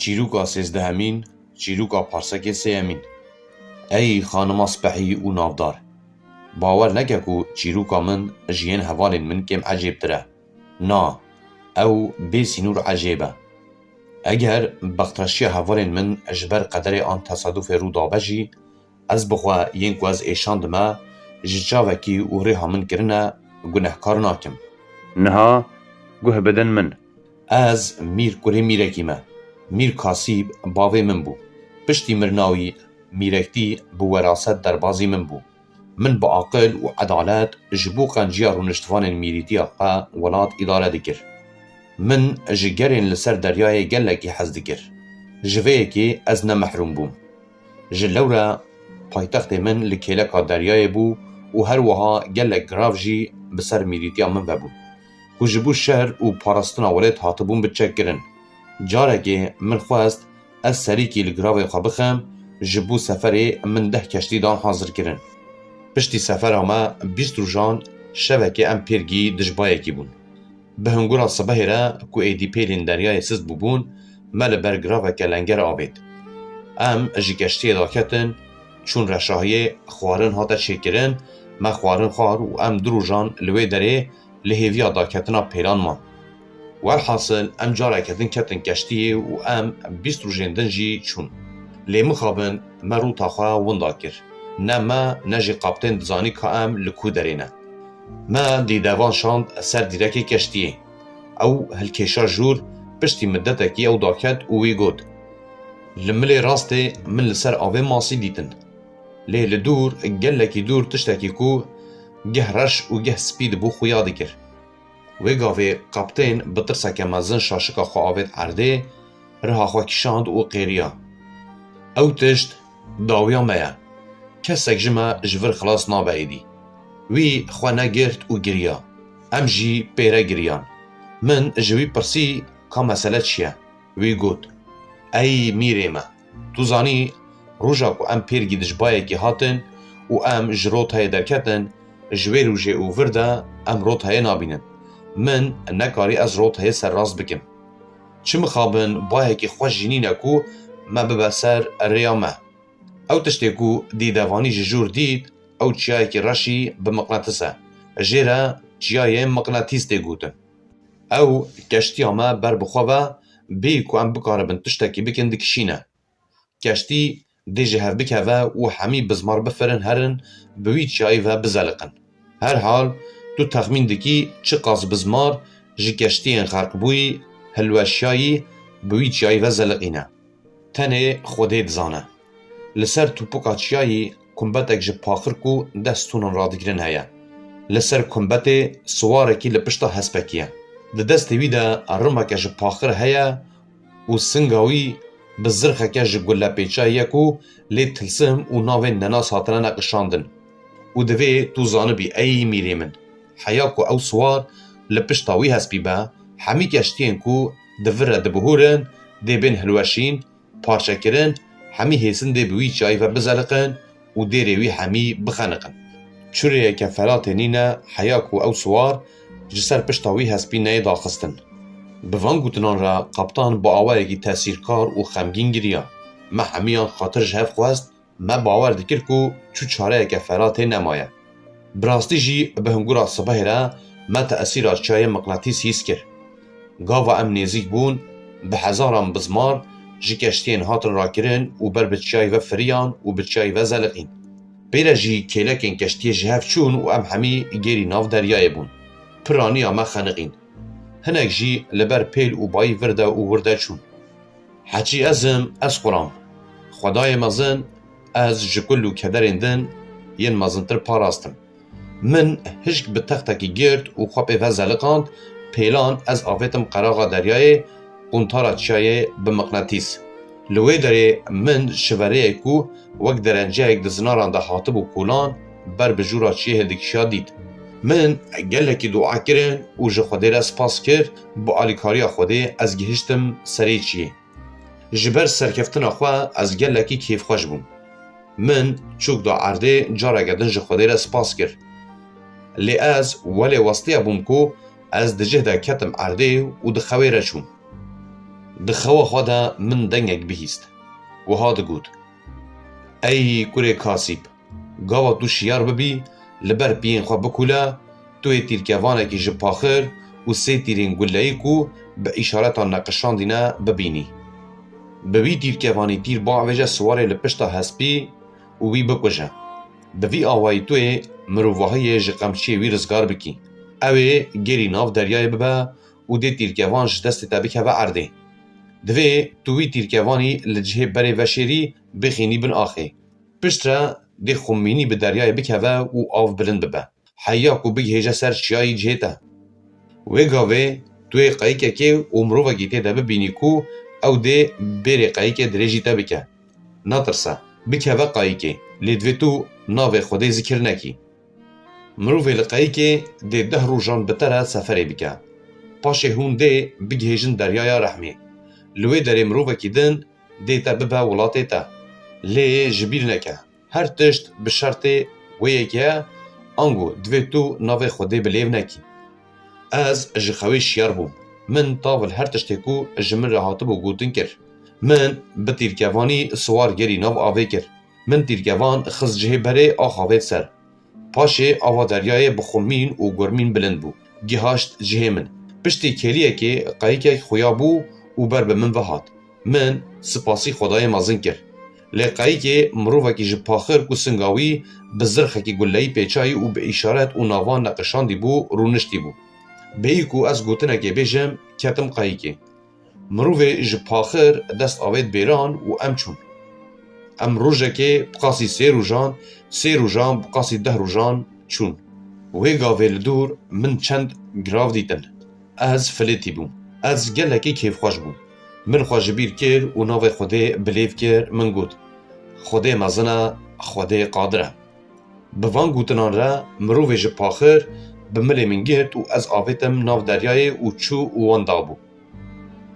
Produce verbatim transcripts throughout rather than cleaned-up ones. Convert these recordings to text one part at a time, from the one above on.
Çîroka sêzdehemîn, çîroka parsekê sêyemîn. Ey xanima spehî û navdar! Bawer neke ku çîroka min ji yên hevalên min kêm ecêbtir e. Na, ew bê sînor ecêb e. Eger bextreşiya hevalên min ji ber qederê an tesadufê rû dabe jî, ez bi xwe yên ku ez êşandime, ji çavekî û rêha min kirine, gunehkar nakim. Niha guh bidin min. Ez mîr kurê mîrekî me. Mîr Kasîb bavê min bû. Piştî mirina wî, mîrektî bi weraset derbazî min bû. Min bi aqil û edalet ji bo qenciya rûniştvanên mîrîtiya xwe welat îdare dikir. Min ji gerên li ser deryayê gelekî hez dikir. Ji vê yekê ez ne mehrûm bûm. Ji lewra paytextê min li kêleka deryayê bû û her wiha gelek girav jî bi ser mîrîtiya min vebûn, ku ji bo şer û parastina welêt hatibûn biçekkirin. Carekê min xwest ez serîkî li giravê xwe bixim, ji bo seferê min deh keştî dan hazirkirin. Piştî sefera me bîst rojan şevekê em pêrgî dijbayekî bûn. Bi hingura sibehê re ku êdî pêlên deryayê sist bûbûn, me li ber giraveke lenger avêt. Em ji keştiyê daketin, çûn Reşahiyê, xwarin hate çêkirin, me xwarin xwar û em du rojan li wê derê li hêviya daketina pêlan man. Welhasil, em careke din ketin keştiyê û em bîst rojên din jî çûn. Lê mixabin me rota xwe winda kir. Ne me, ne jî kaptên dizanî ka em li ku derê ne. Me dîdevan şand ser dîrekê keştiyê. Ew hilkêşa jûr, piştî midetekî ew daket û wî got, Li milê rastê min li ser avê masî dîtin. Lê li dûr, gelekî dûr tiştekî ku geh reş û geh spî dibû xuya dikir. Wê gavê kaptên bi tirseke mezin şaşika xwe avêt erdê, riha xwe kişand û qêriya, Ew tişt dawiya me ye. Kesek ji me ji vir xilas nabe êdî. Wî xwe negirt û giriya. Em jî pê re giriyan. Min ji wî pirsî ka mesele çi ye? Wî got, Ey mîrê me! Tu zanî, roja ku em pêrgî dijbayekî hatin û em ji rotayê derketin, ji wê rojê û vir de em rotayê nabînin. Min nekarî ez rotayê serrast bikim. Çi mixabin bayekî xweş jî nîne ku me bibe ser rêya me. Ew tiştê ku dîdevanî ji jûr dît, ew çiyayekî reşî bi miqnatis e. Jê re çiyayê miqnatîs tê gotin. Ew keştiya me ber bi xwe ve, bêyî ku em bikaribin tiştekî bikin, dikişîne. Keştî dê ji hev bikeve û hemî bizmar bifirin herin bi wî çiyayî ve bizeliqin. Herhal, tu texmîn dikî çiqas bizmar ji keştiyên xerqbûyî, hilweşiyayî bi wî çiyayî ve zeliqîne? Tenê Xwedê dizane. Li ser topika çiyayî kumbetek ji paxir ku deh stûnan radigirin heye. Li ser kumbetê siwarekî li pişta hespekî ye. Di destê wî de rimeke ji paxir heye û singa wî bi zirxeke ji gulepêçayî ye ku lê tilsim û navên nenas hatine neqişandin. Û divê tu zanibî, ey mîrê min, heya ku ew siwar li pişta wî hespî be, hemî keştiyên ku di vir re dibihurin, dê bên hilweşîn, parçekirin, hemî hêsin dê bi wî çiyayî ve bizeliqin û dêrê wî hemî bixeniqin. Çi rêyeke felatê nîne heya ku ew siwar ji ser pişta wî hespî neyê daxistin. Bi van gotinan re kaptan bi awayekî tesîrkar û xemgîn giriya. Me hemiyan xatir ji hev xwest, me bawer dikir ku çû çareyeke felatê nemaye. Bi rastî jî bi hingûra sibehê re me tesîra çiyayê miqnatîs hîs kir. Gava em nêzîk bûn, bi hezaran bizmar ji keştiyên hatin rakirin û ber bi çiyayê ve firiyan û bi çiyayê ve zeliqîn. Pê re jî kêlekên keştiyê ji hev çûn û em hemî gêrî nav deryayê bûn. Piraniya me xeniqîn. Hinek jî li ber pêl û bayî vir de û wir de çûn. Heçî ez im, ez xuram. Xwedayê mezin, ez ji kul û kederên din yên mezintir parastim. Min hişk bi textekî girt û xwe pê ve zeliqand, pêlan ez avêtim qeraxa deryayê, quntara çiyayê bi miqnatîs. Li wê derê min şivereyek ku wek derenceyek di zinaran de hatibû kolan, ber bi jûra çiyê hildikişiya dît. Min gelekî dua kirin û ji Xwedê re spas kir, bi alîkariya Xwedê ez gihiştim serê çiyê. Ji ber serkeftina xwe ez gelekî kêfxweş bûm. Min çûk da erdê, careke din ji Xwedê re spas kir. Lê ez welê westiye bûm ku ez di cih de ketim erdê û di xewê re çûm. Di xewa xwe de min dengek bihîst. Wiha digot, Ey kurê Kasîb, gava tu şiyar bibî, li ber piyên xwe bikûle, tu yê tîrkevanekî ji paxir û sê tîrên guleyî ku bi îşaretan neqişandîne bibînî. Bi wî tîrkevanî tîr biavêje siwarê li pişta hespî û wî bikuje. Bi vî awayî tu yê mirovahiyê ji qemçiyê wî rizgar bikî. Ew ê gêrî nav deryayê bibe û dê tîrkevan ji destê te bikeve erdê. Divê tu wî tîrkevanî li cihê berê veşêrî bixînî bin axê. Piştre dê xumînî bi deryayê bikeve û av bilind bibe. Heya ku bigihêje ser çiyayî cihê te. Wê gavê tu yê qayikekê û mirovekî tê de bibînî ku ew dê bêrê qayikê dirêjî te bike. Natirse, bikeve qayikê, lê divê tu navê Xwedê zikir nekî. Mirovê li qayikê dê deh rojan bi te re seferê bike. Paşê hûn dê bigihêjin deryaya rehmê. Li wê derê mirovekî din dê te bibe welatê te. Lê ji bîr neke, her tişt bi şertê wê yekê ye, ango divê tu navê Xwedê bi lêv nekî. Ez ji xewê şiyar bûm. Min tav li her tiştê ku ji min re hatibû gotin kir. Min bi tîrkevanî siwar gêrî nav avê kir. Min tîrkevan xist cihê berê ax avêt ser. Paşê ava deryayê bi xumîn û gurmîn bilind bû. Gihaşt cihê min. Piştî kêliyekê qayikek xuya bû û ber bi min ve hat. Min spasî Xwedayê mezin kir. Lê qayikê mirovekî ji paxir ku singa wî bi zirxekî guleyî pêçayî û bi îşaret û navan neqişandî bû, rûniştî bû. Bêyî ku ez gotinekê bêjim, ketim qayikê. Mirovê ji paxir dest avêt bêran û em çûn. Em rojekê bi qasî sê rojan, sê rojan bi qasî deh rojan çûn. Wê gavê li dûr min çend girav dîtin. Ez filêtî bûm. Ez gelekî kêfxweş bûm. Min xwe ji bîr kir û navê Xwedê bi lêv kir, min got, Xwedê mezin e, Xwedê qadir e. Bi van gotinan re mirovê ji paxir bi milê min girt û ez avêtim nav deryayê û çû û wan dabû.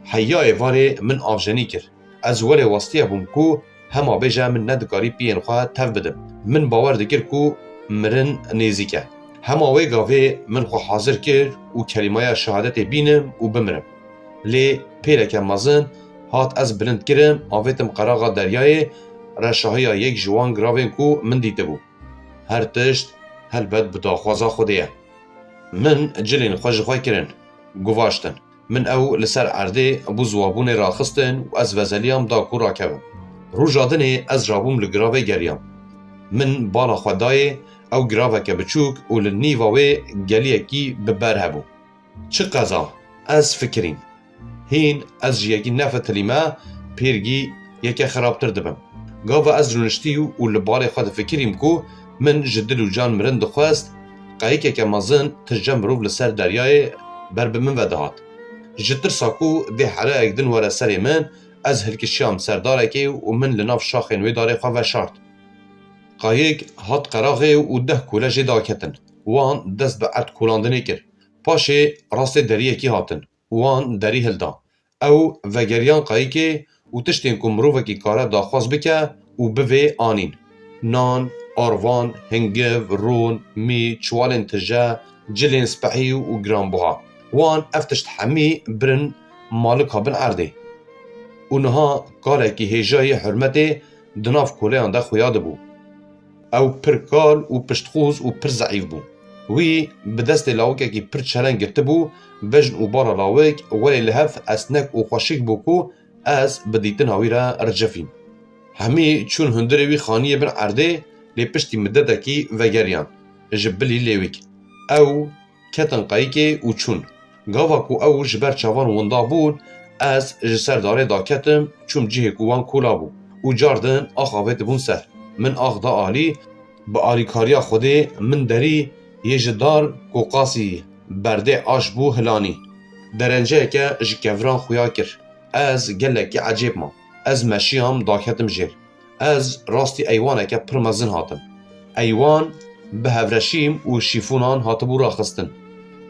Heya êvarê min avjenî kir. Ez welê westiye bûm ku hema bêje min nedikarî piyên xwe tev bidim. Min bawer dikir ku mirin nêzîk e. Hema wê gavê min xwe hazir kir û kelîmaya şehadetê bînim û bimirim. Lê pêleke mezin hat ez bilind kirim, avêtim qeraxa deryayê, reşahiya yek ji wan giravên ku min dîtibû. Her tişt helbet bi daxwaza Xwedê ye. Min cilên xwe ji xwe kirin, guvaştin. Min ew li ser erdê bû ziwabûnê raxistin û ez vezeliyam da ku rakevim. Roja dinê ez rabûm li giravê geriyam. Min bala xwe dayê, ew giraveke biçûk û li nîva wê geliyekî bi ber hebû. Çi qeza, ez fikirîm. Hîn ez ji yekî nefitilîme, pêrgî yeke xirabtir dibim. Gava ez rûniştî û li balê xwe difikirîm ku min ji dil û can mirin dixwest, qayikeke mezin tije mirov li ser deryayê ber bi min ve dihat. Ji tirsa ku dê hereyek din were serê min, ez hilkişiyam ser darekê û min li nav şaxên wê darê xwe veşart. Qayik hat qeraxê û deh kole jê daketin. Wan dest bi erd kolandinê kir. Paşê rastê deriyekî hatin. Wan derî hilda. Ew vegeriyan qayikê û tiştên ku mirovekî kare daxwaz bike û bivê anîn. Nan, arvan, hingiv, rûn, mî, çiwalên tije, cilên spehî û giranbuha. Wan ev tişt hemî birin malika bin erdê. Û niha kalekî hêjayî hurmetê di nav koleyan de xuya dibû. Ew pir kal û piştxûz û pir zeîf bû. Wî bi destê lawikekî pir çeleng girtibû, bejn û bala lawik welê li hev esnek û xweşik bû ku ez bi dîtina wî re ricifîm. Hemî çûn hundirê wî xaniyê bin erdê, lê piştî midetekî vegeriyan ji bilî lêwik. Ew ketin qayikê û çûn. Gava ku ew ji ber çavan winda bûn, ez ji ser darê daketim, çûm cihê ku wan kola bû û cardin ax avêtibûn ser. Min ax da alî, bi alîkariya Xwedê min derî yê ji dar ku qasî berdê aş bû hilanî. Derenceyeke ji keviran xuya kir. Ez gelekî ecêb mam. Ez meşiyam daketim jêr. Ez rastî eywaneke pir mezin hatim. Eywan bi hevreşîm û şîfonan hatibû raxistin.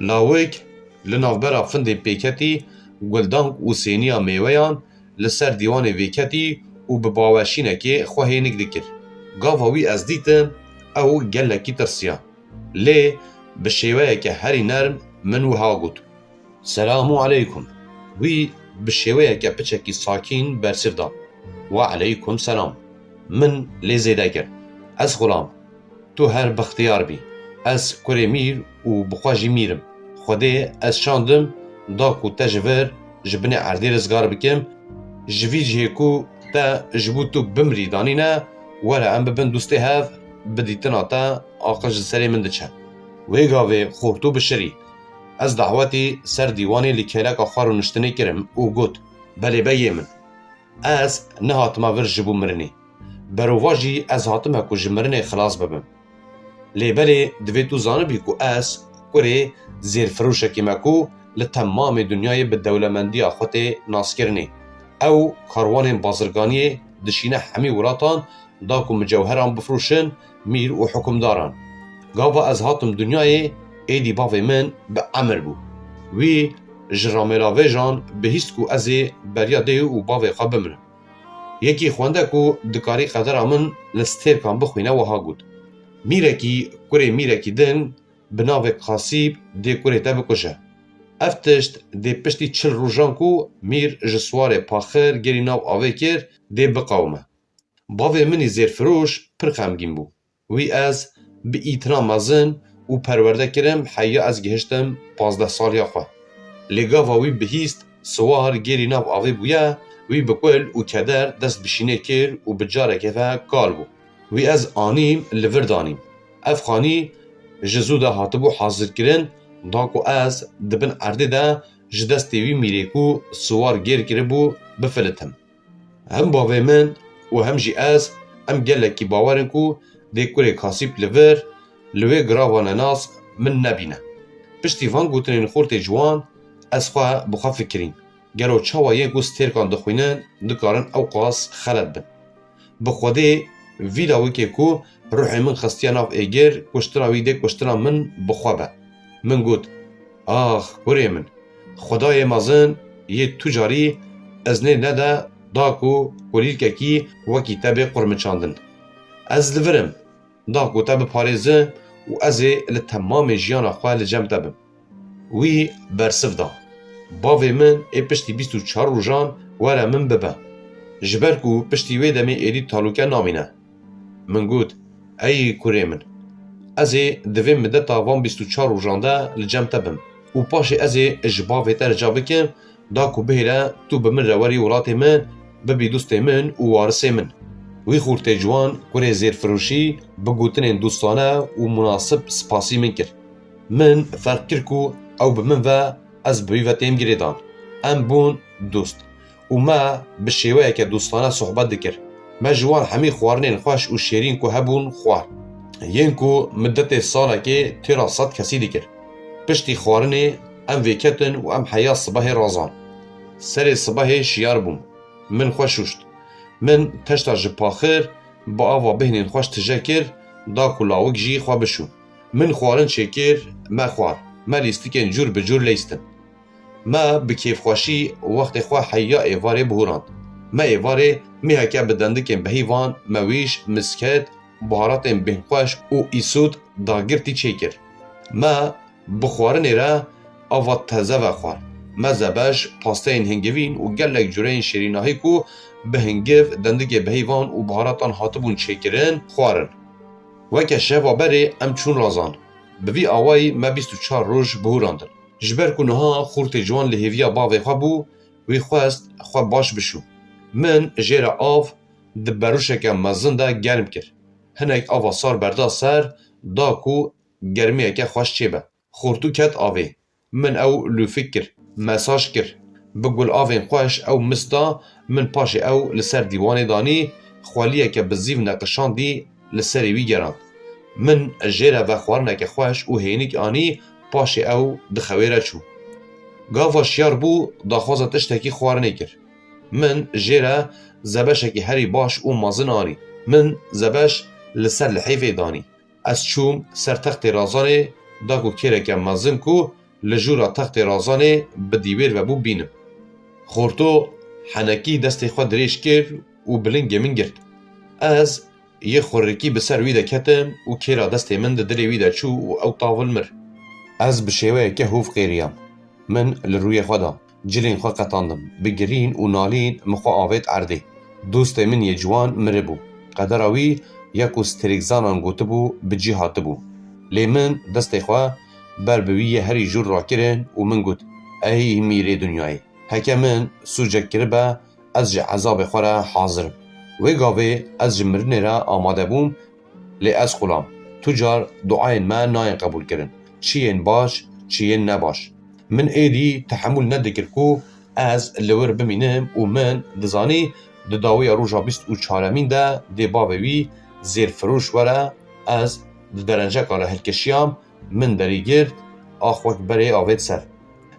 Lawik li navbera findê pêketî, guldang û sêniya mêweyan li ser dîwanê vêketî û bi baweşînekê xwe hênik dikir. Gava wî ez dîtim, ew gelekî tirsiya. Lê bi şêweyeke herî nerm min wiha got, Selamu aleykum. Wî bi şêweyeke piçekî sakîn bersiv da. We eleykum selam. Min lê zêde kir. Ez xulam. Tu her bextiyar bî. Ez kurê mîr û bi xwe jî mîr im. Xwedê ez şandim, da ku te ji vir, ji binê erdê rizgar bikim. Ji vî cihê ku te ji bo tu bimrî danîne, were em bibin dostê hev, bi dîtina te aqil ji serê min diçe. Wê gavê xortû bişirî. Ez dawetî ser dîwanê li kêleka xwe rûniştinê kirim û got, Belê beyê min. Ez nehatime vir ji bo mirinê. Berovajî ez hatime ku ji mirinê xilas bibim. Lê belê divê tu zanibî ku ez kurê zêrfiroşekî me ku li temamê dinyayê bi dewlemendiya xwe tê naskirinê. Ew karwanên bazirganiyê dişîne hemî welatan da ku micewheran bifroşin mîr û hukimdaran. Gava ez hatim dinyayê, êdî bavê min bi emir bû. Wî ji ramêlavêjan bihîst ku ez ê beriya dê û bavê xwe bimirim. Yekî xwende ku dikarî qedera min li stêrkan bixwîne wiha got, Mîrekî kurê mîrekî din bi navê Qasîb dê kurê te bikuje. Ev tişt dê piştî çil rojan ku mîr ji siwarê paxir gerî nav avê kir, dê biqewime. Bavê min î zêrfiroş pir xemgîn bû. Wî ez bi îtina mezin û perwerde kirim heya ez gihiştim pazdeh saliya xwe. Lê gava wî bihîst siwar gêrî nav avê bûye, wî bi kul û keder dest bi şînê kir û bi carekê ve kal bû. Wî ez anîm li vir danîm. Ev xanî ji zû de hatibû hazirkirin, da ku ez di bin erdê de ji destê wî mîrê ku siwar gêr kiribû bifilitim. Hem bavê min û hem jî ez, em gelekî bawer in ku dê kurê Kasîp li vir, li wê girava nenas min nebîne. Piştî van gotinên xortê ciwan, ez xwe bi xwe fikirîm, gelo çawa yên ku stêrkan dixwînin, dikarin ewqas xelet bin? Bi Xwedê vî lawikê ku ruhê min xestiye nav êgir, kuştina wî dê kuştina min bi xwe be. Min got, Ax, kurê min, Xwedayê mezin yê tu carî iznê nede da ku kulîlkekî wekî te bê qurmiçandin. Ez li vir im, da ku te biparêzim û ez ê li temamê jiyana xwe li cem te bim. Wî bersiv da. Bavê min ê piştî bîst û çar rojan were min bibe. Ji ber ku piştî wê demê êdî talûke namîne. Min got, Ey kurê min, ez ê di vê mideta van bîst û çar rojan de li cem te bim û paşê ez ê ji bavê te rica bikim, da ku bihêle tu bi min re werî welatê min, bibî dostê min û warisê min. Wî xortê ciwan kurê zêrfiroşî bi gotinên dostane û munasib spasî min kir. Min ferq kir ku ew bi min ve, ez bi wî ve têm girêdan. Em bûn dost. Û me bi şêweyeke dostane sohbet dikir. Me ji wan hemî xwarinên xweş û şêrîn ku hebûn xwar. Yên ku midetê salekê têra sed kesî dikir. Piştî xwarinê em vêketin û em heya sibehê razan. Serê sibehê şiyar bûm. Min xwe şûşt. Min teşta ji paxir bi ava bêhnên xweş tije kir, da ku lawik jî xwe bişû. Min xwarin çêkir, me xwar. Me lîstikên cûr bi cûr leyistin. Me bi kêfxweşî wextê xwe heya êvarê bihûrand. Me êvarê mêheke bi dendikên behîvan, mewîş, misket, buharatên bêhnxweş û îsût dagirtî çêkir. Me bi xwarinê re ava teze vexwar. Me zebeş, pasteyên hingivîn û gelek cureyên şêrînahî ku bi hingiv, dendikê behîvan û buharatan hatibûn çêkirin, xwarin. Weke şeva berê em çûn razan. Bi vî awayî me bîst û çar roj bihûrandin. Ji ber ku niha xortê ciwan li hêviya bavê xwe bû, wî xwest xwe baş bişû. Min jê re av di berûşeke mezin de germ kir. Hinek ava sar berda ser, da ku germiyeke xweş çêbe. Xortû ket avê. Min ew lûfik kir, mesaj kir. Bi gulavên xweş ew mis da, min paşê ew li ser dîwanê danî, xweliyeke bi zîv neqişandî li serê wî gerand. Min jê re vexwarineke xweş û hênik anî, paşê ew di xewê re çû. Gava şiyar bû, daxwaza tiştekî xwarinê kir. Min jê re zebeşekî herî baş û mezin anî. Min zebeş li ser lihêfê danî. Ez çûm ser textê razanê, da ku kêreke mezin ku li jûra textê razanê bi dîwêr vebû bînim. Xorto henekî destê xwe dirêj kir û bi lingê min girt. Ez yê xurrikî bi ser wî de ketim û kêra destê min di dilê wî de çû û ew tavil mir. Ez bi şêweyeke hov qêriyam. Min li rûyê xwe da. Cilên xwe qetandim. Bi girîn û nalîn min xwe avêt erdê. Dostê min yê ciwan miribû. Qedera wî ya ku stêrikzanan gotibû, bi cî hatibû. Lê min destê xwe ber bi wî yê herî jûr rakirin û min got, "Ey mîrê dinyayê, heke min sûcek kiribe, ez ji ezabê xwe re hazir im." Wê gavê ez ji mirinê re amade bûm, lê ez xulam. Tu car duayên me nayên qebûlkirin. Çi yên baş, çi yên nebaş. Min êdî tehemûl nedikir ku ez li wir bimînim û min dizanî di dawiya roja bîst û çaremîn de dê bavê wî zêrfiroş were, ez di derenceka re hilkişiyam, min derî girt, ax wek berê avêt ser.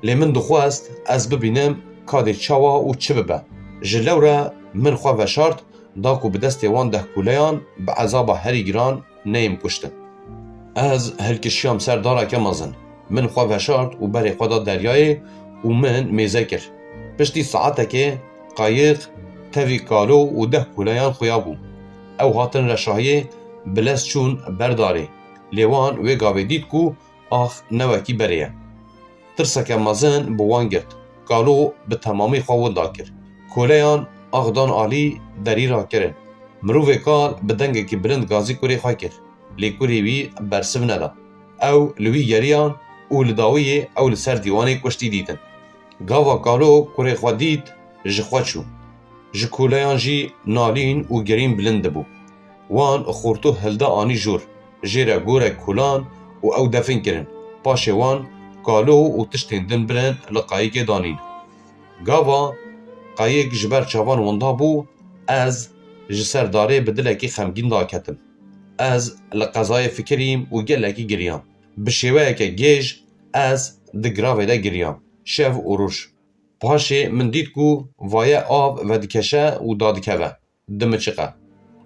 Lê min dixwest ez bibînim ka dê çawa û çi bibe. Ji lewre min xwe veşart, da ku bi destê wan dehkûleyan bi ezaba herî giran neyêm kuştin. Ez hilkişiyam ser dareke mezin. Min xwe veşart û berê xwe da deryayê û min mêze kir. Piştî saetekê qayiq tevî kalo û dehkûleyan xuya bû. Ew hatin reşahiyê, bi lez çûn ber darê. Lê wan wê gavê dît ku ax ne wekî berê ye. Tirseke mezin bi wan girt. Kalo bi temamî xwe winda kir. Koleyan ax dan alî, derî rakirin. Mirovê kal bi dengekî bilind gazî kurê xwe kir. Lê kurê wî bersiv neda. Ew li wî geriyan û li dawiyê ew li ser dîwanê kuştî dîtin. Gava kalo kurê xwe dît, ji xwe çû. Ji koleyan jî nalîn û girîn bilind dibû. Wan xorto hilda anî jor, jê re gorek kolan û ew defin kirin. Paşê wan kalo û tiştên din birin li qayikê danîn. Gava qayik ji ber çavan winda bû, ez ji ser darê bi dilekî xemgîn daketim. Ez li qezayê fikirîm û gelekî giriyam. Bi şêweyeke gêj ez di giravê de giriyam, şev û roj. Paşê min dît ku vaye av vedikeşe û dadikeve, dimiçiqe.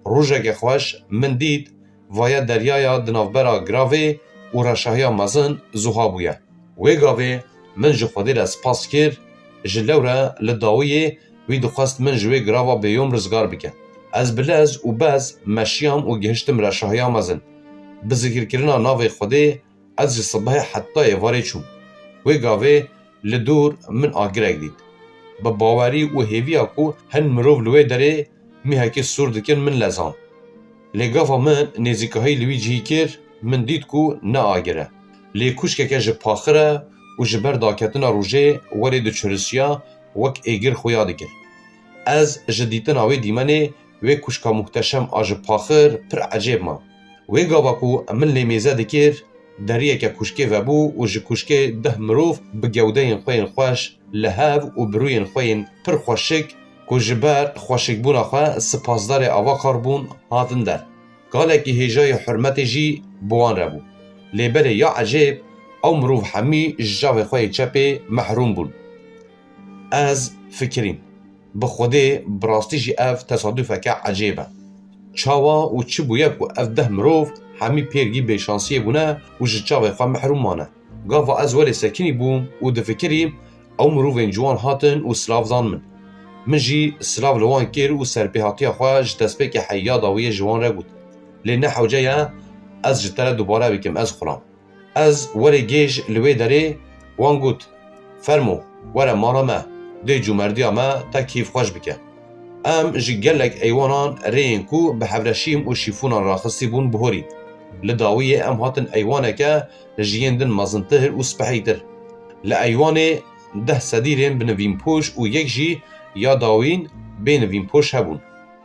Rojeke xweş min dît vaye deryaya di navbera giravê û reşahiya mezin zuha bûye. Wê gavê min ji Xwedê re spas kir, ji lewre li dawiyê wî dixwest min ji wê girava bêyom rizgar bike. Ez bi lez û bez meşiyam û gihiştim reşahiya mezin. Bi zikirkirina navê Xwedê ez ji sibehê heta êvarê çûm. Wê gavê li dûr min agirek dît. Bi bawerî û hêviya ku hin mirov li wê derê mîhekê sûr dikin min lezand. Lê gava min nêzîkahî li wî cihî kir, min dît ku ne agir e. Lê kuşkeke ji paxir e û ji ber daketina rojê werê diçurisiya, wek êgir xuya dikir. Ez ji dîtina wê dîmenê wê kuşka muhteşem a ji paxir pir ecêb mam. Wê gava ku min lê mêze dikir, deriyeke kuşkê vebû û ji kuşkê deh mirov bi gewdeyên xwe yên xweş, li hev û bi rûyên xwe yên pir xweşik ku ji ber xweşikbûna xwe sipasdarê ava kar bûn, hatin der. Kalekî hêjayê hurmetê jî bi wan re bû. Lê belê ya ecêb, ew mirov hemî ji çavê xwe yê çepê mehrûm bûn. Ez fikirîm, bi Xwedê bi rastî jî ev tesadufeke ecêb e. Çawa û çi bûye ku ev deh mirov hemî pêrgî bêşansiyê bûne û ji çavê xwe mehrûm mane? Gava ez welê sekinî bûm û difikirîm, ew mirovên ciwan hatin û silav dan min. Min jî silav li wan kir û serpêhatiya xwe ji destpêkê heya dawiyê ji wan re got. Lê ne hewce ye ez ji te re dubare bikim, ez xulam. Ez werê gêj li wê derê wan got, "Fermo, were mala me, dê cûmerdiya me te kêfxweş bike." Em ji gelek eywanan rê yên ku bi hevreşîm û şîfonan raxistî bûn bihorîn. Li dawiyê em hatin eywaneke ji yên din mezintir û spehîtir. Li eywanê deh sedîrên bi nivînpoş û yek jî ya dawîn bê nivînpoş hebûn.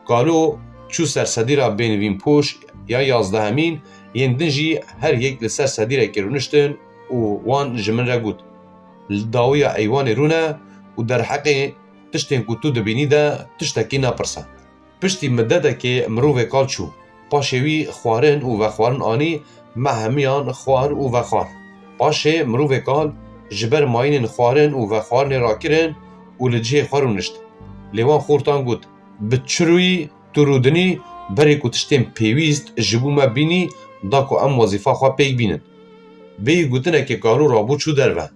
Kalo çû ser sedîra bênivînpoş ya yazdehemîn, yên din jî her yek li ser sedîrekê rûniştin û wan ji min re got, "Li dawiya eywanê rûne û derheqê tiştên ku tu dibînî de tiştekî nepirse." Piştî midetekê mirovê kal çû. Paşê wî xwarin û vexwarin anî, me hemiyan xwar û vexwar. Paşê mirovê kal ji ber mayînên xwarin û vexwarinê rakirin û li cihê xwe rûnişt. Lê wan xortan got, "Bi çi rûyî tu rûdinî, berê ku tiştên pêwîst ji bo me bînî, da ku em wezîfa xwe pêk bînin." Bêyî gotinekê kalo rabû çû derve.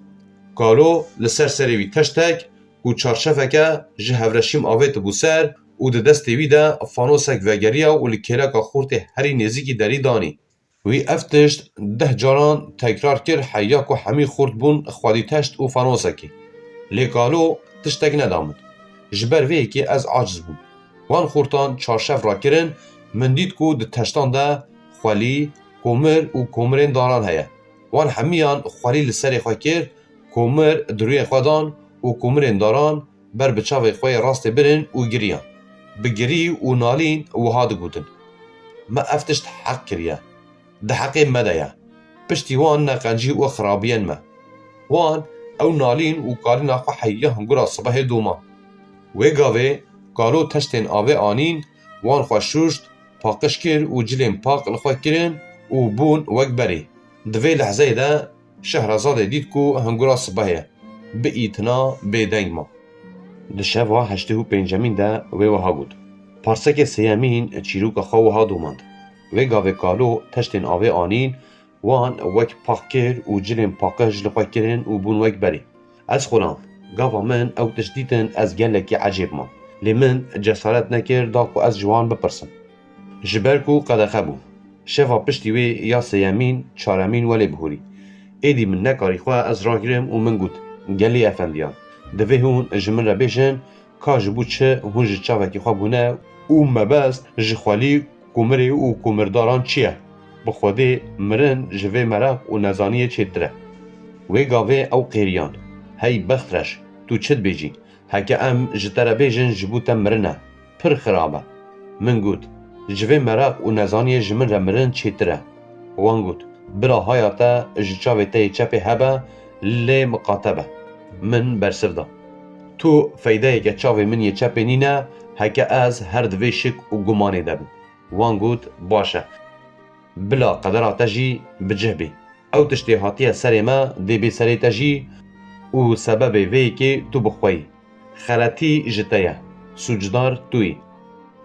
Kalo li ser serê wî teştek û çarşefeke ji hevreşîm avêtibû ser û di destê wî de fanosek vegeriya û li kêleka xortê herî nêzîkî derî danî. Wî ev tişt deh caran tekrar kir, heya ku hemî xort bûn xwedî teşt û fanosekê. Lê kalo tiştek neda min. Ji ber vê yekê ez aciz bûm. Wan xortan çarşev rakirin, min dît ku di teştan de xwelî, komir û komirên daran heye. Wan hemiyan xwelî li serê xwe kir, komir di rûyê xwe dan û komirên daran ber bi çavê xwe yê rastê birin û giriyan. Bi girî û nalîn wiha digotin, "Me ev tişt heq kiriye. Di heqê me de ye. Piştî wan ne qencî û xirabiyên me." Wan ew nalîn û kalîna xwe heya hingura sibehê doman. Wê gavê kalo teştên avê anîn, wan xwe şûşt, paqij kir û cilên paq li xwe kirin û bûn wek berê. Di vê lehzeyê de Şehrazadê dît ku hingura sibehê ye. Bi îtina bêdeng ma. Di şeva heştê û pêncemîn de wê wiha got, "Parsekê sêyemîn çîroka xwe wiha domand. Wê gavê kalo teştên avê anîn, wan wek paq kir û cilên paqij li xwe kirin û bûn wek berê. Ez xulam, gava min ew tişt dîtin ez gelekî ecêb mam. Lê min cesaret nekir da ku ez ji wan bipirsim. Ji ber ku qedexe bû. Şeva piştî wê ya sêyemîn, çaremîn welê bihûrî. Êdî min nekarî xwe ez ragirim û min got, 'Gelî efendiyan, divê hûn ji min re bêjin, ka ji bo çi hûn ji çavekî xwe bûne û mebest ji xwelî, komirê û komirdaran çi ye? Bi Xwedê mirin ji vê meraq û nezaniyê çêtir e.' Wê gavê ew qêriyan, 'Hey bextreş, tu çi dibêjî? Heke em ji te re bêjin ji bo te mirin e, pir xirab e.' Min got, 'Ji vê meraq û nezaniyê ji min re mirin çêtir e.' Wan got, 'Bila haya te ji çavê te yê çepê hebe, lê miqate be.' Min bersiv da, 'Tu feydeyeke çavê min yê çepê nîne, heke ez her di vê şik û gumanê de bim.' Wan got, 'Baş e. Bila qedera te jî bi cih bê. Ew tiştê hatiye serê me dê bê serê te jî û sebebê vê yekê tu bi xwe yî. Xeletî ji te ye. Sûcdar tu yî.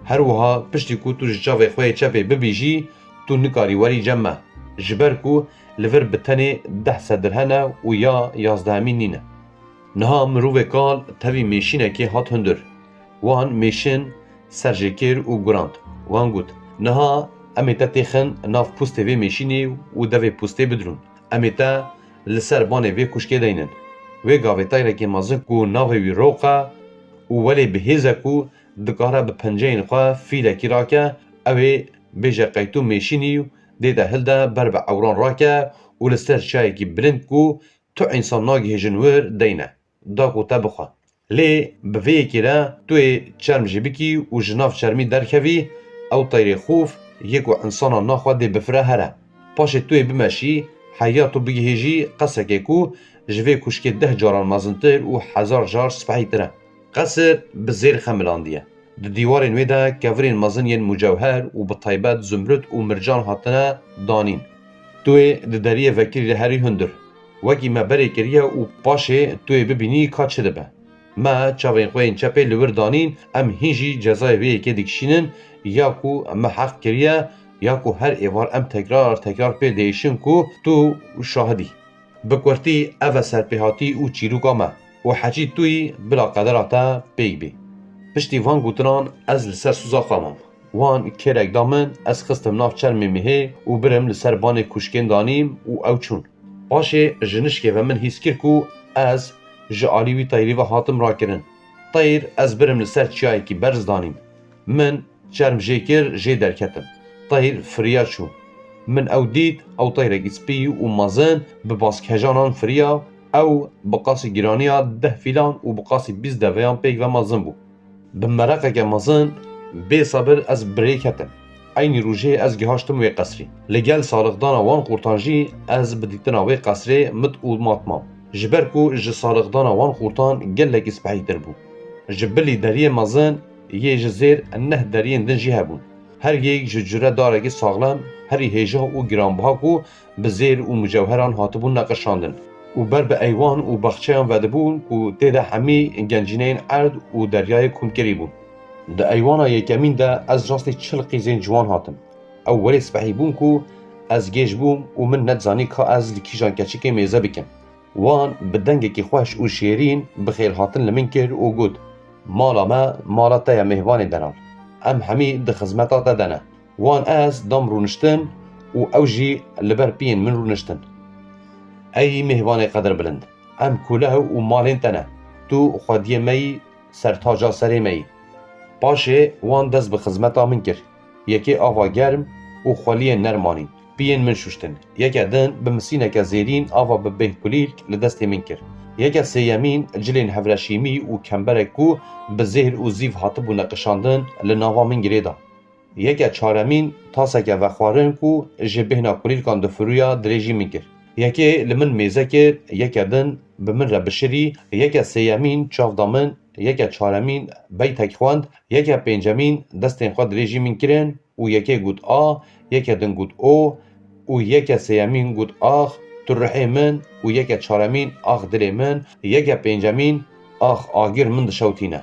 Her wiha piştî ku tu ji çavê xwe yê çepê bibî jî, tu nikarî werî cem me. Ji ber ku li vir bi tenê deh sed dirhem e û ya yazdehemîn nîne.' Niha mirovê kal tevî mêşînekê hat hundir. Wan mêşin ser jê kir û gurand. Wan got, 'Niha em ê te têxin nav pûstê vê mêşînê û devê pûstê bidrûn. Em ê te li ser banê vê kuşkê deynin.' Wê gavê teyrekê mezin ku navê wî Roq e û welê bi hêz e ku dikare bi penceyên xwe fîlekî rake, ew ê bêje qeytû mêşînî û dê te hilde ber bi ewran rake û li ser çiyayekî bilind ku tu însan nagihêjin wir deyne, da ku te bixwe. Lê bi vê yekê re tu yê çerm jê bikî û ji nav çermî derkevî, ew teyrê xûf yê ku însanan naxwe dê bifire here. Paşê tu yê bimeşî, heya tu bigihêjî qesekê ku ji vê kuşkê deh caran mezintir û hezar car spehîtir e. Qesir bi zêr xemilandiye. Di dîwarên wê de kevirên mezin yên mucewher û bi taybet zumrud û mircan hatine danîn. Tu yê di deriyê vekirî de herî hundir. Wekî me berê kiriye û paşê tu yê bibînî ka çi dibe. Me çavên xwe yên çepê li wir danîn, em hîn jî cezayê vê yekê dikişînin, ya ku me heq kiriye, ya ku her êvar em tekrar tekrar pê diêşin ku tu şahid î. Bi kurtî ev e serpêhatî û çîroka me û heçî tu yî bila qedera te pêk bê. Piştî van gotinan ez li ser soza xwe mam. Wan kêrek da min, ez xistim nav çermê mihê û birim li ser banê kuşkên danîm û ew çûn. Paşê ji nişkê ve min hîs kir ku ez ji alî wî teyrî ve hatim rakirin. Teyr ez birim li ser çiyayekî berz danîm. Min çerm jê kir, jê derketim. Teyr firiya çû. Min ew dît, ew teyrekî spî û mezin bi baskejanan firiya, ew bi qasî giraniya deh fîlan û bi qasî bîst deveyan pêk ve mezin bû. Bi mereqeke mezin, bê sebir ez bi rê ketim. Eynî rojê ez gihaştim wê qesrî. Li gel salixdana wan xortan jî ez bi dîtina wê qesrê mit û mat mam. Ji ber ku ji salixdana wan xortan gelekî spehîtir bû. Ji bilî deriyê mezin yê ji zêr neh deriyên din jî hebûn. Her yek ji cure darekî saxlem, herî hêja û giranbiha ku bi zêr û mucewheran hatibûn neqişandin û ber bi eywan û baxçeyan vedibûn ku tê de hemî gencîneyên erd û deryayê komkirî bûn. Di eywana yekemîn de ez rastî çil qîzên ciwan hatim. Ew welê spehî bûn ku ez gêj bûm û min nedizanî ka ez li kîjan keçikê mêze bikim. Wan bi dengekî xweş û şêrîn bi xêrhatin li min kir û got, "Mala me, mala te ye mêvanê delal. Em hemî di xizmeta te de ne." Wan ez dam rûniştin û ew jî li ber piyên min rûniştin. Ey mêvanê qedirbilind, em kulew û malên te ne. Tu xwediyê me yî, sertaca serê me yî. Paşê wan dest bi xizmeta min kir. Yekê ava germ û xweliyên nerm anîn. Piyên min şuştin. Yeke din bi misîneke zêrîn ava bi bêhkulîlk li destê min kir. Yeke sêyemîn cilên hevreşîmî û kemberek ku bi zêhr û zîv hatibû neqişandin li nava min girê da. Yeke çaremîn taseke vexwarin ku ji bêhna kulîlkan difiruya dirêjî min kir. Yekê li min mêze kir, yeke din bi min re bişirî, yeke sêyemîn çav da min, yeke çaremîn beytek xwend, yeke pêncemîn destên xwe dirêjî min kirin û yekê got a, yeke din got o û yeke sêyemîn got ax, tu ruhê min û yeke çaremîn ax dilê min, yeke pêncemîn ax agir min dişewtîne.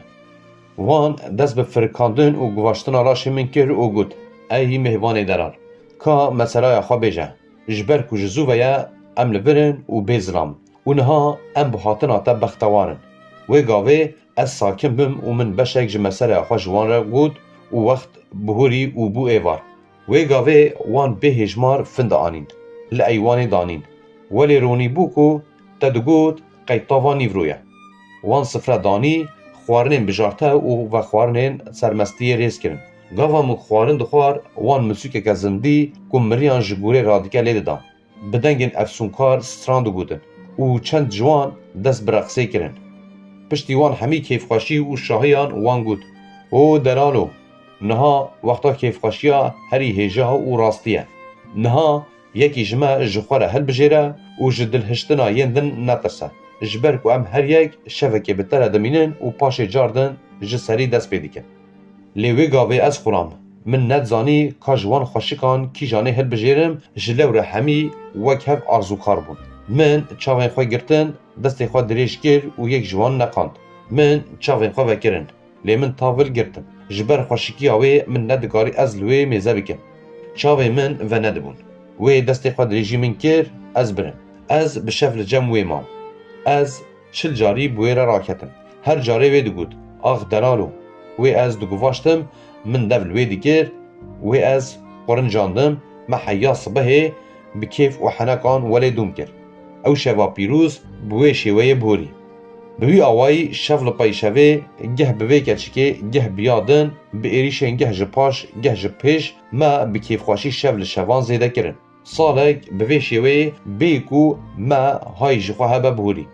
Wan dest bi firikandin û guvaştina laşê min kir û got, Ey mêvanê delal, ka meselaya xwe bêje. Ji ber ku ji zû ve ye, em li vir in û bê zilam. Û niha em bi hatina te bextewar in. Wê gavê ez sakin bim û min beşek ji meselaya xwe ji wan re got û wext bihurî û bû êvar. Wê gavê wan bê hêjmar fin dianîn. Li eywanê danîn. Welê ronî bû ku te digot qey tava nîvro ye. Wan sifre danî, xwarinên bijarte û vexwarinên sermestiyê rêz kirin. Gava min xwarin dixwar, wan misûkeke zindî ku miriyan ji gûrê radike lê didan. Bi dengên efsûnkar stran digotin û çend ji wan dest bi reqsê kirin. Piştî wan hemî kêfxweşî û şahiyan wan got, O delalo, niha wexta kêfxweşiya herî hêja û rastî ye. Niha yekî ji me ji xwe re hilbijêre û ji dilhiştina yên din netirse. Ji ber ku em her yek şevekê bi te re dimînin û paşê car din ji serî dest pê dikin. Lê wê gavê ez xuram. Min nedizanî ka ji wan xweşikan kîjanê hilbijêrim, ji lewre hemî wek hev arzûkar bûn. Min çavên xwe girtin, destê xwe dirêj kir û yek ji wan neqand. Min çavên xwe vekirin. Lê min tavil girtim. Ji ber xweşikiya wê min nedikarî ez li wê mêze bikim. Çavên min venedibûn. Wê destê xwe dirêjî min kir, ez birim. Ez bi şev li cem wê mam. Ez çil carî bi wê re raketim. Her carê wê digot, Ax delalo! Wê ez diguvaştim, min dev li wê dikir, wê ez qurincandim, me heya sibehê bi kêf û henekan welê dûm kir. Ew şeva pîroz bi wê şêweyê bihurî. Bi wî awayî şev li pey şevê geh bi vê keçikê, geh bi ya din, bi êrîşên geh ji paş, geh ji pêş me bi kêfxweşî şev li şevan zêde kirin. Salek bi vê şêweyê bê ku me hay ji xwe hebe bihurî.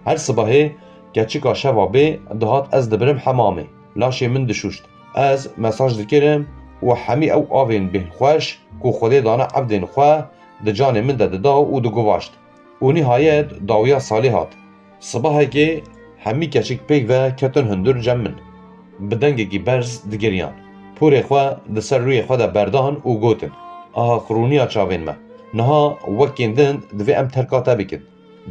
Her sibehê keçika şeva bê dihat ez dibirim hemamê, laşê min dişûşt. Ez mesaj dikirim û hemî ew avên bêhnxweş ku Xwedê dane evdên xwe di canê min de dida û diguvaşt. Û nîhayet dawiya salê hat. Sibahekê hemî keçik pêk ve ketin hundir cem min. Bi dengekî berz digiriyan. Porê xwe di ser rûyê xwe de berdan û gotin, Aha xirûniya çavên me! Niha wekên din divê em terka te bikin.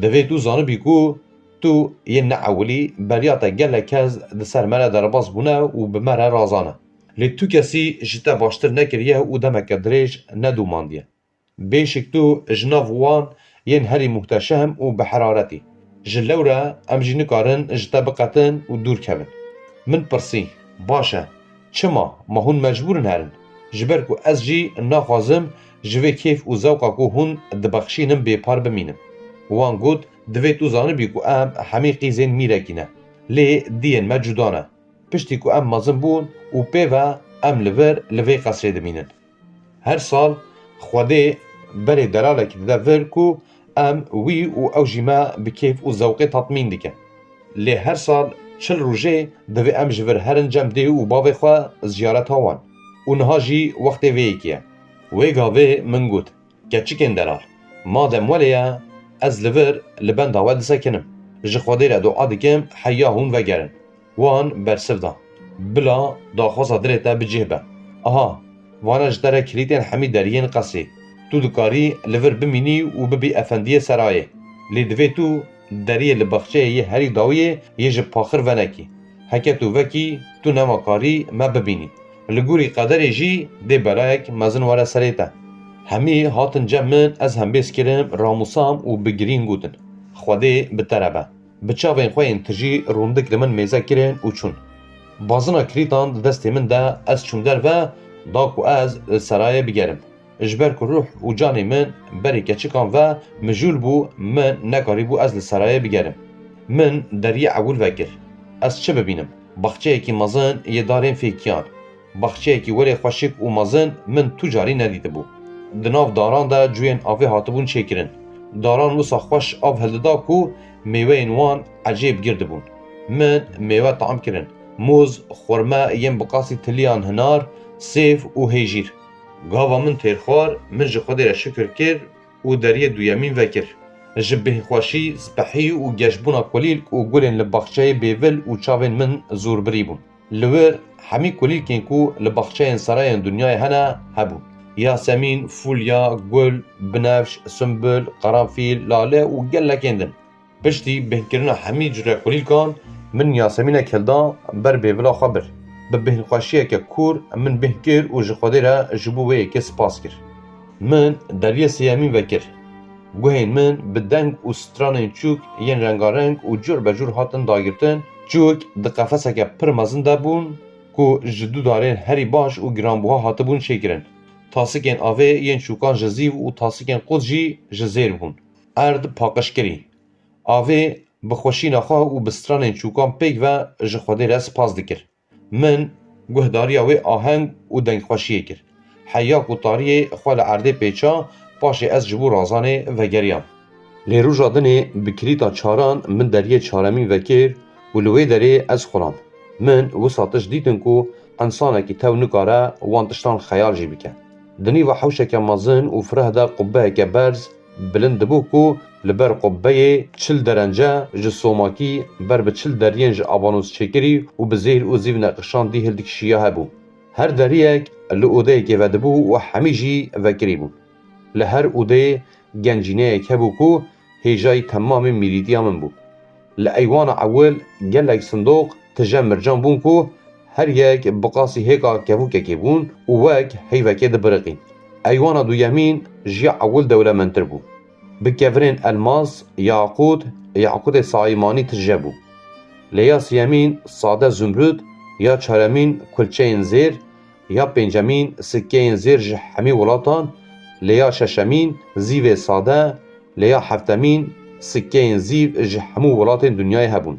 Divê tu zanibî ku tu yê neewilî beriya te gelek kes di ser me re derbas bûne û bi me re razane. Lê tu kesî ji te baştir nekiriye û demeke dirêj nedûmandiye. Bêşik tu ji nav wan yên herî muhteşem û bi heraretî. Ji lewre em jî nikarin ji te biqetin û dûr kevin. Min pirsî, Baş e, çima, ma hûn mecbûr in herin? Ji ber ku ez jî naxwazim ji vê kêf û zewqa ku hûn dibexşînin bêpar bimînim. Wan got, Divê tu zanibî ku em hemî qîzên mîrekî ne. Lê diyên me cuda ne. Piştî ku em mezin bûn û pê ve em li vir li vê qesrê dimînin. Her sal Xwedê berê delalekî dide vir ku em wî û ew jî me bi kêf û zewqê tatmîn dikin. Lê her sal çil rojê divê em ji vir herin cem dê û bavê xwe ziyareta wan. Û niha jî wextê vê yekê ye. Wê gavê min got, Keçikên delal, madem welê ye, ez li vir li benda we disekinim. Ji Xwedê re dua dikim heya hûn vegerin. Wan bersiv da, Bila daxwaza dilê te bi cih be. Aha, vane ji te re kilîtên hemî deriyên qesrê. Tu dikarî li vir bimînî û bibî efendiyê serayê. Lê divê tu deriyê li baxçeyê yê herî dawiyê yê ji paxir venekî. Heke tu vekî, tu nema karî me bibînî. Li gorî qederê jî dê belayek mezin were serê te. Hemî hatin cem min, ez hembêz kirim, ramûsam û bi girîn gotin, Xwedê bi te re be. Bi çavên xwe yên tijî rûndik li min mêze kirin û çûn. Bazina kilîtan di destê min de, ez çûm derve, da ku ez li serayê bigerim. Ji ber ku ruh û canê min berê keçikan ve mijûl bû, min nekarîbû ez li serayê bigerim. Min deriyê ewil vekir. Ez çi bibînim? Baxçeyekî mezin yê darên fêkiyan. Baxçeyekî welê xweşik û mezin min tu carî nedîtibû. Di nav daran de cuyên avê hatibûn çêkirin. Daran wisa xweş av hildida ku mêweyên wan ecêb gir dibûn. Min mêwe tam kirin. Mûz, xurme yên bi qasî tiliyan hinar, sêv û hêjîr. Gava min têr xwar, min ji Xwedê re şikir kir û deriyê duyemîn vekir. Ji bêhnxweşî, spehî û geşbûna kulîlk û gulên li baxçeyê bêvil û çavên min zûrbirî bûn. Li wir hemî kulîlkên ku li baxçeyên serayên dinyayê hene hebûn. Yasemîn, fulya, gul, binevş, sumbul, qeranfîl, lale û gelekên din. Piştî bêhnkirina hemî cure kulîlkan, min yasemînek hilda ber bêvila xwe bir. Bi bêhnxweşiyeke kûr min bêhn kir û ji Xwedê re ji bo wê yekê spas kir. Min deriyê sêyemîn vekir. Guhên min bi deng û stranên çûk yên rengareng û cur be cur hatin dagirtin, çûk di qefeseke pir mezin de bûn ku ji du darên herî baş û giranbuha hatibûn çêkirin. Tasikên avê yên çûkan ji zîv û tasikên qut jî ji zêr bûn. Erd paqijkirî. Avê bi xweşîna xwe û bi stranên çûkan pêk ve ji Xwedê re spas dikir. Min guhdariya wê aheng û dengxweşiyê kir. Heya ku tariyê xwe li erdê pêça, paşê ez ji bo razanê vegeriyam. Lê roja dinê bi kilîta çaran min deriyê çaremîn vekir û li wê derê ez xulam. Min wisa tişt dîtin ku însanekî tew nikare wan tiştan xeyal jî bike. Di nîva hewşeke mezin û fireh de qubbeyeke berz bilind dibû ku li ber qubbeyê çil derence ji somakî ber bi çil deriyên ji abanoz çêkirî û bi zêr û zîv neqişandî hildikişiya hebû. Her deriyek li odeyekê vedibû û hemî jî vekirî bûn. Li her odeyê gencîneyek hebû ku hêjayî temamê mîrîtiya min bû. Li eywana ewil gelek sindoq tije mircan bûn ku her yek bi qasî hêka kevokekê bûn û wek heyvekê dibiriqîn. Eywana duyemîn ji ya ewil dewlemendtir bû. Bi kevirên elmas, yaqût, yaqûtê saîmanî tije bû. Lê ya siyemîn sade zumrud, ya çaremîn kulçeyên zêr, ya pêncemîn sikkeyên zêr ji hemî welatan, lê ya şeşemîn zîvê sade, lê ya heftemîn sikkeyên zîv ji hemû welatên dinyayê hebûn.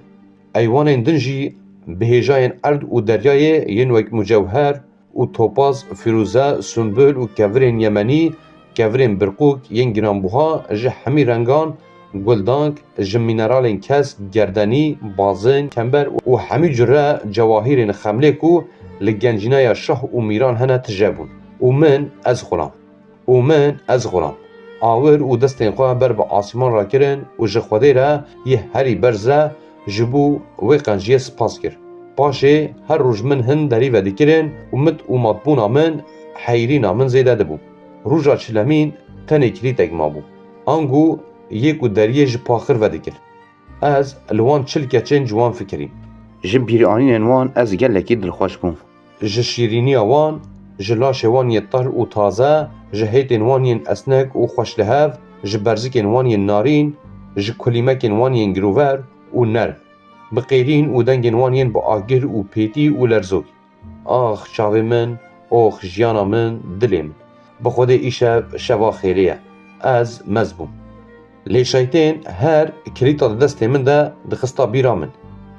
Eywanên din jî bi hêjayên erd û deryayê yên wek mucewher û topaz, fîrûze, sumbul û kevirên yemenî, kevirên birqûk yên giranbuha ji hemî rengan, guldank, ji mîneralên kesk, gerdenî, bazin, kember û hemî cure cewahîrên xemlê ku li gencîneya şah û mîran hene tije bûn. Û min, ez xulam. Û min, ez xulam. Awir û destên xwe ber bi asîman rakirin û ji Xwedê re yê herî berz re ji bo wê qenciyê spas kir. Paşê her roj min hin derî vedikirin û mit û matbûna min, heyrîna min zêde dibû. Roja çilemîn tenê kilîtek mabû. Ango yê ku deriyê ji paxir vedikir. Ez li wan çil keçên ciwan fikirîm. Ji bîranînên wan ez gelekî dilxweş bûm. Ji şîrîniya wan, ji laşê wan yên terr û taze, ji hêtên wan yên esnek û xweşlihev, ji berzikên wan yên narîn, ji kulîmekên wan yên girover û nerm, bi qêrîn û dengên wan yên bi agir û pêtî û lerzok. Ax çavê min, ox jiyana min, dilê min. Bi Xwedê îşev şeva xêrê ye. Ez mez bûm. Lê şeytên her kilîta di destê min de dixista bîra min.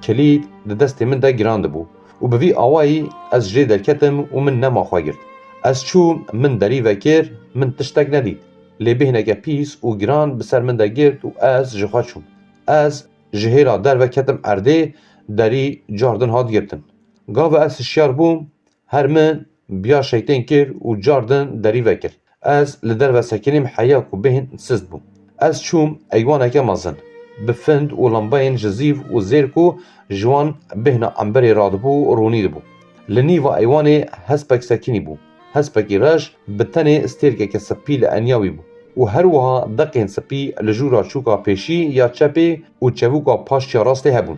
Kilît di destê min de giran dibû û bi vî awayî ez jê derketim û min nema xwe girt. Ez çûm, min derî vekir, min tiştek nedît. Lê bêhneke pîs û giran bi ser min de girt û ez ji xwe çûm. Ez ji hêla derve ketim erdê, derî cardin hat girtin. Gava ez hişyar bûm, her min biya şeytên kir û cardin derî vekir. Ez li derve sekinîm heya ku bêhn sist bû. Ez çûm eywaneke mezin, bi find û lembeyên ji zîv û zêr ku ji wan bêhna emberê radibû, rûnî dibû. Li nîva eywanê hespek sekinî bû. Hespekî reş bi tenê stêrkeke spî li enya wî bû û her wiha deqên spî li jûra çûka pêşî ya çepê û çevûka paş ya rastê hebûn.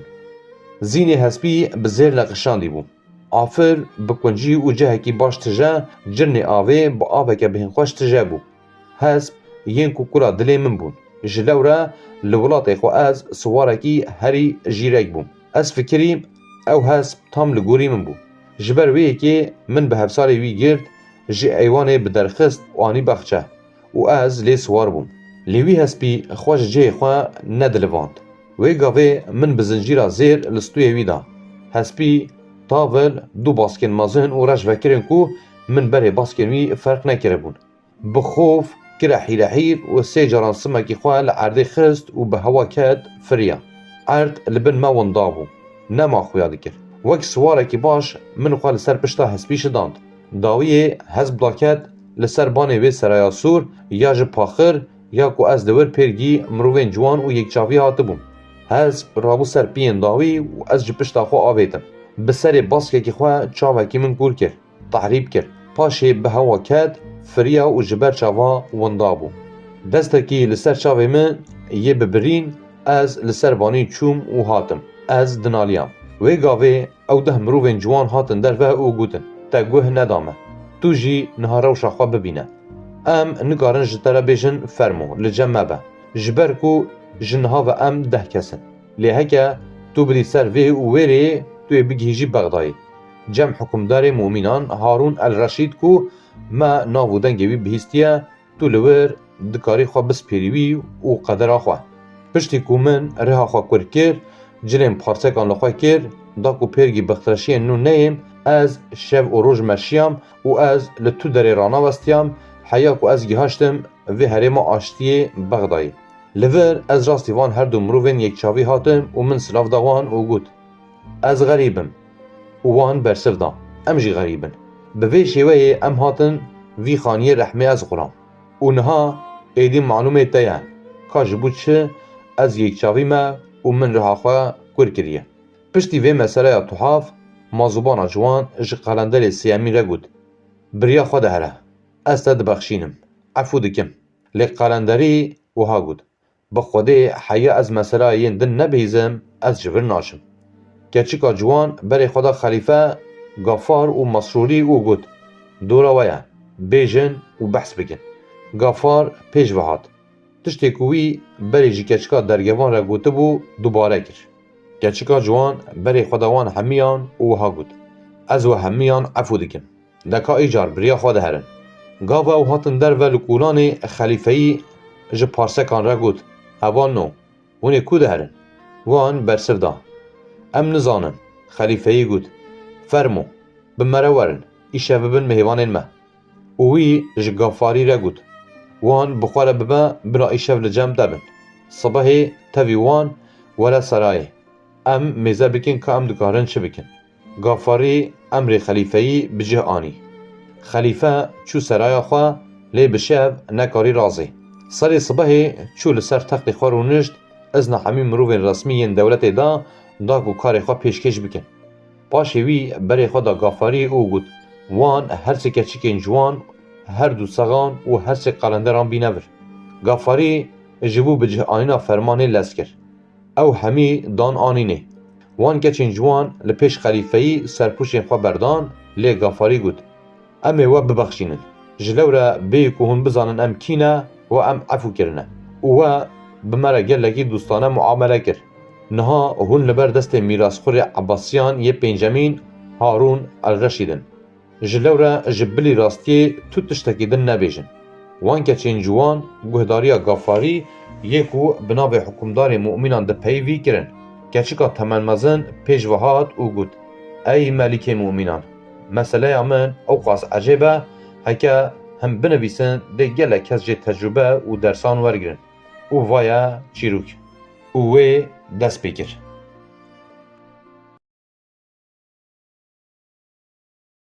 Zînê hespî bi zêr neqişandî bû. Afir bi kuncî û cihekî baş tije, cirnê avê bi aveke bêhnxweş tije bû. Hesp yên ku kula dilê min bûn. Ji lewre li welatê xwe ez siwarekî herî jîrek bûm. Ez fikirîm, ew hesp tam li gorî min bû. Ji ber wê yekê min bi hevsarê wî girt, ji eywanê bi derxist û anî baxçe û ez lê siwar bûm. Lê wî hespî xwe ji cihê xwe nedilivand. Wê gavê min bi zincîra zêr li stûyê wî da. Hespî, tavil, du baskên mezin û reş vekirên ku min berê baskên wî ferq nekiribûn. Bi xof kire hîrehîr û sê caran simekî xwe li erdê xist û bi hewa ket firiya. Erd li bin me winda bû. Nema xuya dikir. Wek siwarekî baş min xwe li ser pişta hespî şidand. Dawiyê hesp daket li ser banê wê seraya sûr ya ji paxir ya ku ez li wir pêrgî mirovên ciwan û yekçavî hatibûm. Hesp rabû ser piyên dawî û ez ji pişta xwe avêtim. Bi serê baskekî xwe çavekî min kûr kir. Tehrîb kir. Paşê bi hewa ket, firiya û ji ber çava winda bû. Destekî li ser çavê min yê bi birîn, ez li ser banî çûm û hatim. Ez dinaliyam. Wê gavê ew deh mirovên ciwan hatin derve û gotin, "Te guh neda me. Tu jî niha rewşa xwe bibîne. Em nikarin ji te re bêjin fermo, li cem me be. Ji ber ku ji niha ve em deh kes in. Lê heke tu bidî ser vê û wê rê, tu yê bigihîjî Bexdayê. Cem hukimdarê mumînan Harûn el Reşîd ku me nav û dengê wî bihîstiye, tu li wir dikarî xwe bispêrî wî û qedera xwe." Piştî ku min riha xwe kur kir, cilên parsekan li xwe kir, da ku pêrgî bextreşiyên nû neyêm, ez şev û roj meşiyam û ez li tu derê ranawestiyam, heya ku ez gihaştim vê herêma aştiyê Bexdayê. Li vir ez rastî van her du mirovên yekçavî hatim û min silav da wan û got, "Ez xerîb im." Û wan bersiv da, "Em jî xerîb in. Bi vê şêweyê em hatin vî xaniyê rehmê ez xuram. Û niha êdî malûmê te ye, ka ji bo çi ez yekçavî me û min riha xwe kur kiriye." Piştî vê meseleya tuhaf, mazûbana ciwan ji qalenderê sêyemîn re got, "Bi riya xwe de here, ez te dibexşînim, efû dikim." Lê qalenderî wiha got, "Bi Xwedê heya ez meselaya yên din nebihîzim, ez ji vir naçim." Keçika ciwan berê xwe da Xelîfe, Gafar û Masrûrî û got, "Dora we ye, bêjin û behs bikin." Gafar pêş ve hat. Tiştê ku wî berê ji keçika dergevan re gotibû, dubare kir. Keçika ciwan berê xwe da wan hemiyan û wiha got, "Ez we hemiyan efû dikim. De ka îcar bi riya xwe de herin." Gava ew hatin derve li kûlanê Xelîfeyî ji parsekan re got, "Hevalno, hûn ê ku de herin?" Wan bersiv da, "Em nizanin." Xelîfeyî got, "Fermo, bi me re werin, îşev bibin mêvanên me." Û wî ji Gafarî re got, "Wan bi xwe re bibe, bila îşev li cem te bin. Sibehê tevî wan were serayê. Em mêze bikin ka em dikarin çi bikin." Gafarî emrê xelîfeyî bi cih anî. Xelîfe çû seraya xwe, lê bi şev nekarî razê. Serê sibehê çû li ser textê xwe rûnişt, izna hemî mirovên resmî yên dewletê da, da ku karê xwe pêşkêş bikin. Paşê wî berê xwe da Gafarî û got, "Wan her sê keçikên ciwan, her du sexan û her sê qalenderan bîne vir." Gafarî ji bo bi cih anîna fermanê lez kir. Ew hemî dan anînê. Wan keçên ciwan li pêş xelîfeyî serpûşên xwe berdan, lê Gafarî got, "Em ê we bibexşînin. Ji lewre bêyî ku hûn bizanin em kî ne, we em efû kirine û we bi me re gelekî dostane muamele kir. Niha hûn li ber destê mîrasxurê Ebasiyan yê pêncemîn Harûn el Reşîd in. Ji lewre ji bilî rastiyê tu tiştekî din nebêjin." Wan keçên ciwan guhdariya Gafarî yê ku bi navê hukimdarê mumînan dipeyivî kirin. Keçika temenmezin pêş ve hat û got, "Ey Melîkê mumînan, meseleya min ewqas ecêb e, heke him binivîsin dê gelek kes jê tecrûbe û dersan wergirin." Û vaye çîrok. Û wê dest pê kir.